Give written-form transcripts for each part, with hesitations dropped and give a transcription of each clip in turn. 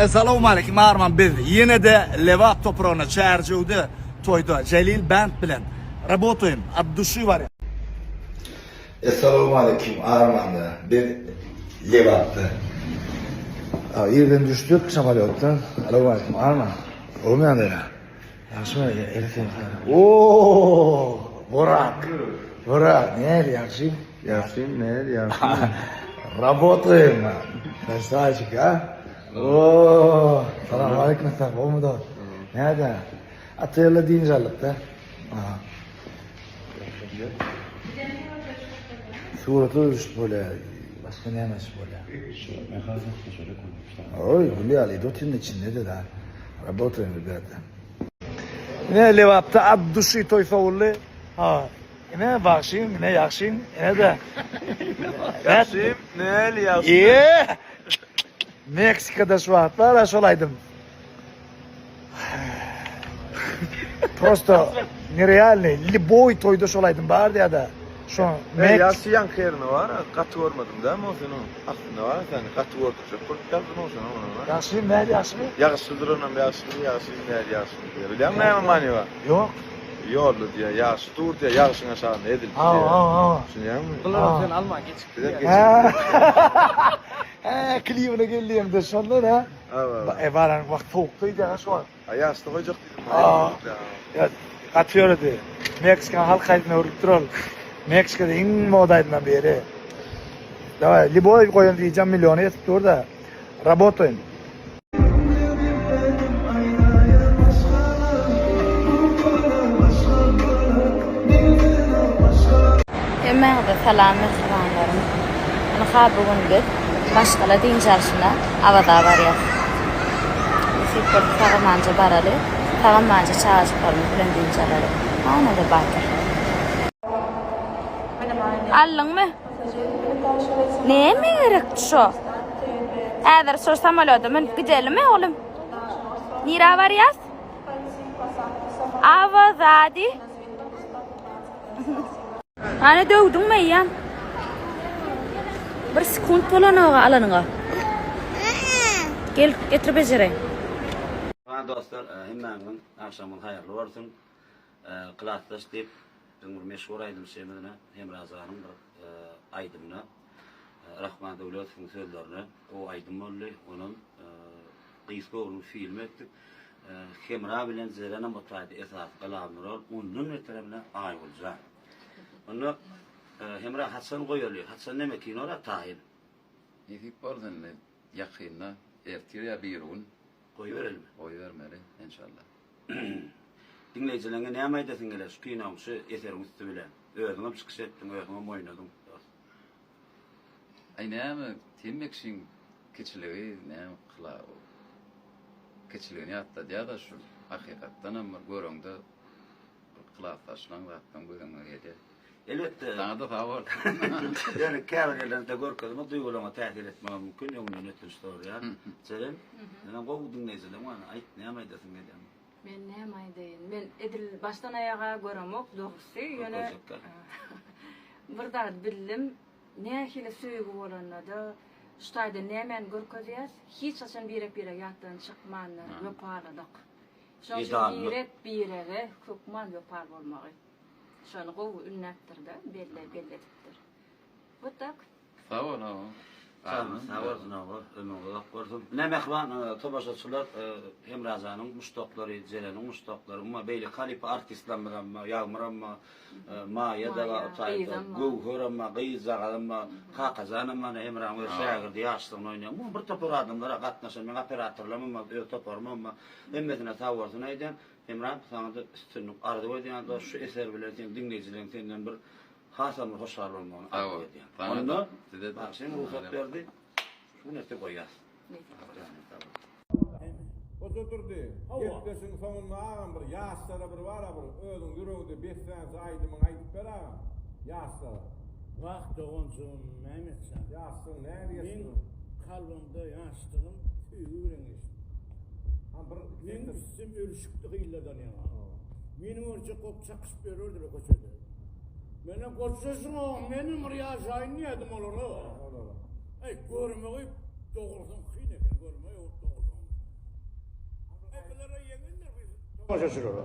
Essalawmaleýkim Arman biz ýene-de Lebap topragyna Çärjewde toýda Jelil band bilen rabotaýym at duşy barýa. Essalawmaleýkim Armanda biz Lebapda. Irden düşdük samolýotdan. Salawmaleýkim Arman. Gowymy ýagdaýlar? Ýagşymy? Erkin. Oo! Burak. Burak, näl ýagşy? Ýagşy, näl ýagşy? Rabotaýym. Krasavçik, a? Oo! Salam aleyküm, gowmy dost? Näde? Otelde dynç aldyk-da. Aha. Surata düşüp bolýar. Başga näme etip bolýar? Oý, gül ýaly, otun içinde-de da. Rabotaýym, rебята. Ine Lebapda at duşy toý sowuldy. Ha. Ine bagşyň, ine ýagşyň, ine-de. Ýagşym, näli ýagşym? Eee! Meksikada şu wagtlar ha şol aýdym. Prosto nerealnyý. Lýuboý toýda şol aýdym bardy ýa-da. Şo Mek. Ýagşy ýaňky ýerine bar, gaty görmedim dämi o seniň aslynda bar seni gaty gördükjek bolup ýazdym o şony ony. Ýagşy näl ýagşymy? Ýagyşly duranam ýagşymy, ýagşy näl ýagşymy diýýär. Bilýäňmi näme many bar? Ýok. Ýolda diýýär, ýagşy dur diýýär, ýagşyň aşagynda ezildi Hawa, diýýär. hawa, hawa. Düşünýäňmi? Bular sen alman geçip Bizem Hä. geçip. Hä, klibine geldiňde şondan ha. Hawa. E baran wagt sowukdy diýýär şu wagt. A ýaşda goýjak diýdim. Ýa, gaty ýöredi. Meksikan halk aýdyna öwrülipdir ol. Meksikada iň moda aýdymlaryň biri. Daway, lýuboý goýan wideom milliona ýetip dur-da. Rabotaýym. Hemmäňize salam mähribanlarym. Ynha bu gün biz maşgala dynç alşyna Awaza barýas. Nesip bolsa sag-amanja baraly, sag-amanja çagajyklarymyz bilen dynç alaly. Hana-da Batyr. Aldyňmy? Näme gerekdi şo? Häzir şo samolýoda münüp gidelimi oglum? Nirä barýas? Awazady. Hany döwdüňmi eýýäm? Bir sekunt bolanoga alanyňa. Gel, getir bejereýin. Salam dostlar, hemmäňiziň agşamyňyz haýyrly bolsun. Klasdaş diýip biziň bir meşhur aýdymçymyz ine Hemra janyň bir aýdymyna Rahman Döwletowyň sözlerine gowy aýdym boldy. Onam gysga göwrümli film etdik. Hemra bilen Jerenem o taýda esasy glawny rol, ondan beterem ine Aýgüljan. Onda Hemra haçan goýaly, haçan neme kinora taýyn. Nesip bolsa indi ýakynda ertir ýa birigün Goýberelimi? Goýbermeli enşalla. Diňleýjileňe näme aýdasyň geler şu kinoň şu eseriň üsti bilen? Özüňem çykyş etdiň, özüňem oýnadyň dost. Aý näme hemme kişiň kiçiligi näme kyla kiçiligini ýatladýada şu hakykatdanam bir göreňde bir klasdaşlaň zatlaň göz öňüňe gelýär. Elbetde. Saňada sag bol. Ýöne käbir ýerlerde görkezmek duýgularyňa täsir etmegi mümkin, öňünden ötünç soraýan. Jeren, senem gowy diňleýjileň bar, aýt, näme aýdasyň gelýär? Men näme aýdaýyn? Men edil başdan aýaga göremok dogrusy, ýöne bir zat bildim, nähili söýgi bolanda-da, şu taýda nämäni görkezýäs, hiç haçan birek-birek ýatdan çykmandyr, wepalylyk. Şonuň üçin birek-birege hökman wepaly bolmagy. Şony gowy ündäpdir-de, belle belledipdir. Wot tak. Sag bol hawa. Janyňyz sag bolsun hawa, ömrüňiz uzak bolsun. Ine mähriban tomaşaçylar Hemrajanyň muşdaklary, Jereniň muşdaklary, umuman beýleki halypa artistlerimiz bar, Ýagmyram bar, Maýa-da bar, o taýda Göwherem bar, gyzjagazam bar, Kakajanam bar, Hemraň öz şägirdi ýaşlygynda oýnaýan. Umuman bir topar adamlar gatnaşan, meň operatorlarymam bar, öz toparymam bar. Hemmesine sag bolsun aýdýan. Hemra saňada üstünlik arzuw edýän dost şu eser bilen seň diňleýjileriň senden bir hasam bir hoşal bolmagyny arzuw edýän. Onda bagşyň rugsat berdi şu gün erte goýýas. Hojadurdy, gepleşigiň soňunda agam bir ýaşlara bir bara bir özüň ýüregiňde beslänje aýdymyňy aýdyp ber agam. Ýaşlara. Wah doganjygym Mehmetjan. Ýaşlygyň nädip geçdi? Meň kalbymda ýaşlygym söýgi bilen geçdi. Meň üstüm ölüşikdi gyzlardan ýaňa. Meni görjek bolup çakyşyp ýörerdiler köçede. Menem goçlaşyň ogum, menem bir ýaşaýyn diýerdim olara. Eý, görmegi dogrusyň kyn eken, görmegi dogrusyň. Tomaşaçylara.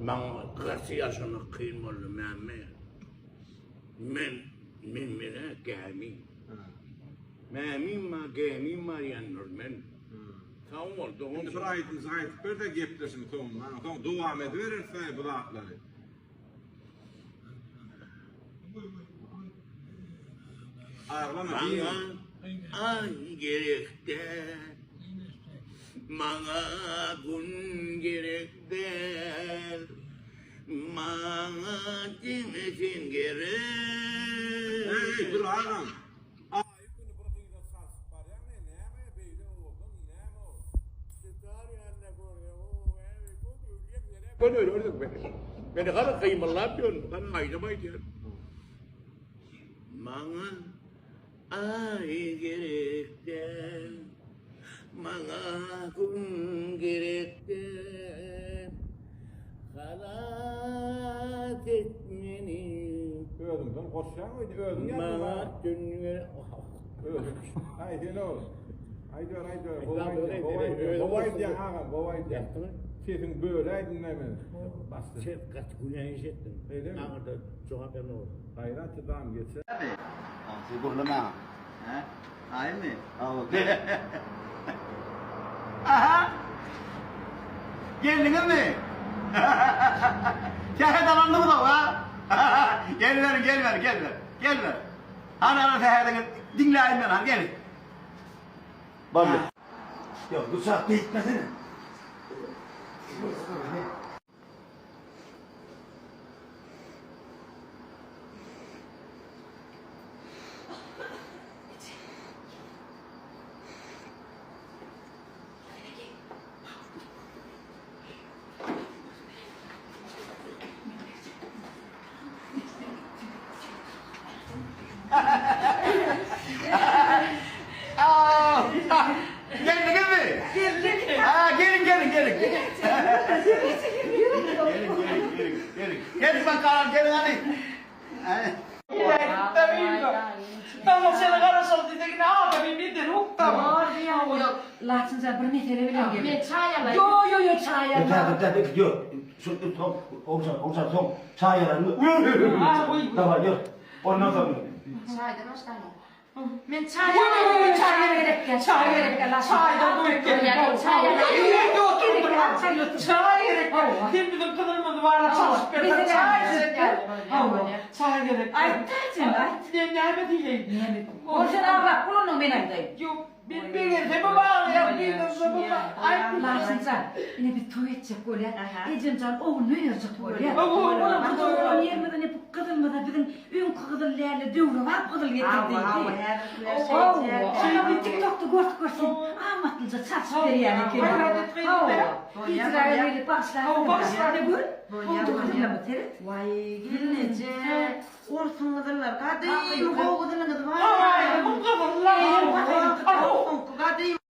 Maňa gaty ýaşamak kyn boldy Mämme. Men men menä gämi. Mämim bar gämim bar ýandyr men. Sag bol dogan. Indi bir aýdymjyk aýdyp ber-de gepleşigiň soňunda. Soň dowam edibereris-aý bu zatlary. Aglama Maňa aý gerek däl. Maňa gün gerek däl. Maňa diňe sen gerek. Eý, dur agam. Aýy güni bir gyza çalşyp barýaň-eý, näme beýle owadan, näme ol? Göni öldürdüň meni. Meni hany gymyldap ýörün, hany aýdym aýdýan. Maňa aý gerek däl, maňa gün gerek däl. Halas et meni. Özüňden goşýaň öýdýän, özüň ýazdyň. Maňa dünýe Özüň. Aý sen ol. Aýdyber, aýdyber. Gowy aýdýaň, gowy aýdýaň. Gowy aýdýaň agam, gowy aýdýaň. Sesiň böläýdim men. Sen gaty günä iş etdiň. Eýlemi? Aňyrda jogap berme bolsun. Gaýrat çydam geçer. Siz gürlemäň. Hä? Aýmy? Hawa. Aha! Geldiňizmi? Sähet alandyňyz-ow, ha? Geliberiň, geliberiň, geliberiň. Geliberiň. Hany alan sähediňizi diňläýin men, hany geliň. Boldy. Ýok, Gülşat beýtmesene. Geldiňizmi? Geldik. Ha, geliň, geliň, geliň. Geliň, geliň, geliň, geliň. Geliň bakalım, geliň hadi. Laçynjan bir mesele bilen geldim. Men çaý alaýyn. Ýo ýo ýo çaý alma. Dur dur dur ýör. Şu soň, ogşan, ogşan soň çaý alan. Daway ýör. Ondan soň. Çaýdan başlaýyn. Men çaý alaýyn. Çaý gerek däl. Çaý gerek däl. Çaýdan doýup geldim. Çaý gerek. Çaý gerek. Sen biziň gyzymyzy bara çalyşyp berseň çaý gerek. Hawa. Çaý gerek. Aýt-da sen, aýt. Men näme diýeýin? Näme? Ol sen aglap bolanyny men aýdaýyn. Ýok. Men begensemem aglaýan, gynansam aýt. Laçynjan, ine biz toý etjek bolýas. Ejemjan ogluny öýerjek bolýar. Olam gyzyl bolan ýerimiz ine bu gyzylymyza biziň öňki gyzyl däl-de döwrebap gyzyl getir diýdi. Hawa, biz TikTokda gördük görseň, amatlyja çalşyp berýän ekeni. Hawa, hijiräge gelip bagyşlarsyň. Bagyşlar. Gör, boldy gyzylymyz seret. Waý, gelneje, Orsuň gyzyllar gadymy gowy gyzylyňyz bar. Hawa, bu gyzyllar. Soňky gadymy.